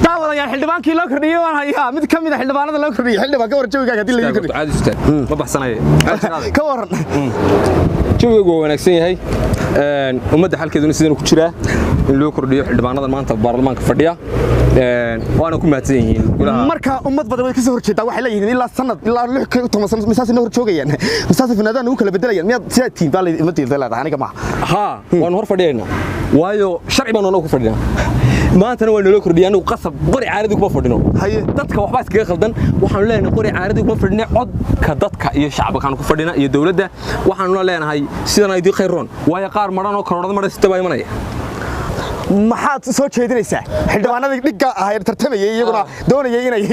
Daawadayaal, xildhibaankii loo kordhiyey waan hayaa, mid ka mid a xildhibaanada loo kordhiyey. Xildhibaan, ka waran jawigaaga haddii laidin kordhiyo? Caadi istaag, ma baxsanaye. Ka waran? Jawigaygu waa wanaagsan yahay. Ummadda xalkeeduna sidan ku jiraa in loo kordhiyo xildhibaanada maanta baarlamaanka fadhiya, waana ku mahadsan yihiin golaha. Marka ummad badan way ka soo horjeedaa, waxay leeyihiin ilaa sanad ilaa 16 sano misaasay noo hor joogayaan, misaasay fanaadaan ugu kala bedelayaan. Miyaad sidaa tihiin baa ummadda leedahay? Aniga maaha. Haa, waanu hor fadhiyaynaa, waayo sharci baanu anagu ku fadhinaa. Maantana waa naloo kordhiyay, anagu qasab qori caaradii kuma fadhino. Haye. Dadka waxbaa iskaga khaldan. Waxaanu leenahay qori caaradii kuma fadhina, codka dadka iyo shacabkaanu ku fadhina iyo dowladda. Waxaanuna leenahay sidan idii khayroon, waayo qaar madhan oo karoorada madhan sita baa imanaya. Maxaad soo jeedinaysaa xildhibaanadii dhigga ahaa tartamayay, iyaguna doonayay inay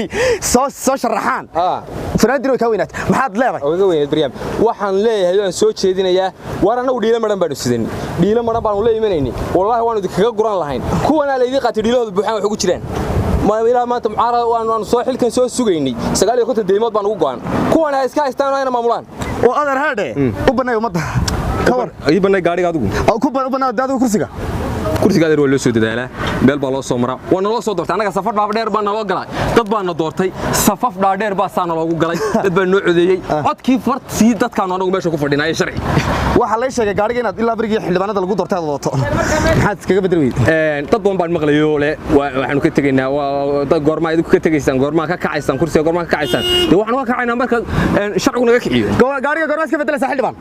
soo sharaxaan? Fanaandiin way kaa weynaatay, maxaad leedahay? Oga weyneed baryaam. Waxaan leeyahay waan soo jeedinayaa, waar annagu dhiilo madhan baanu sidan, dhiilo madhan baanu la imanayni. Wallaahi waanu idinkaga guran lahayn. Kuwanaa laydin qaatay, dhiilahooda buuxaan wax ugu jiraan. Ma ilaa maanta mucaarada waanu soo xilkan soo sugaynay, 59 deymood baan ugu go'an. Kuwana ha iska haystaan, ayna maamulaan. Oo adeer haadhe, u bannay ummadda, ka war? Ii bannay gaadhiga adigu. Oo ku u bannaa adigu kursiga. Kursiga adeer waa loo soo dadaalaa, meel baa loo soo maraa, waa naloo soo doortay. Annaga safar dhaadheer baa naloo galay, dad baa na doortay, safaf dhaadheer baa saa naloogu galay, dad baa noo codeeyey codkii fartii dadkaanu anagu meesha ku fadhinaaye sharci. Waxaa lay sheegay gaadhiga inaad ilaa berigii xildhibaanada lagu doortay aad wadato. Maxaad iskaga bedeli weyday? Dad badan baan maqlayo le waxaanu ka tegaynaa dad. Goormaa idinku ka tegaysaan? Goormaa ka kacaysaan kursiga? Goormaa ka kacaysaan? Dee waxaanu ka kacaynaa marka sharcigu naga kiciyo. Gaadhiga goormaa iska bedelaysaa, xildhibaan?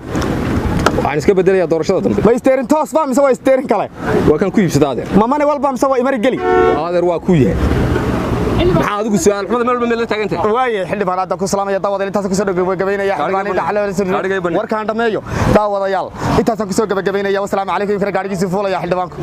Waxaan iska bedelayaa doorashada dambe. Ma isteerin toos baa mise waa isteerin kale? Waa kan ku iibsada, adeer. Ma mani walba mise waa imari geli? Adeer, waa ku yahay. Maxaa adigu su'aal xumada meel walba meel la taagan tahay? Waaye xildhibaan, aad ku salaamaya. Daawadayaal, intaas ku soo gabagabeynaya xildhibaan. Gaadhiga ii bannay. Warkaan dhameeyo. Daawadayaal, intaasaan ku soo gabagabeynaya. Wasalaamu calaykum. Kale gaadhigiisii fuulaya xildhibaanku.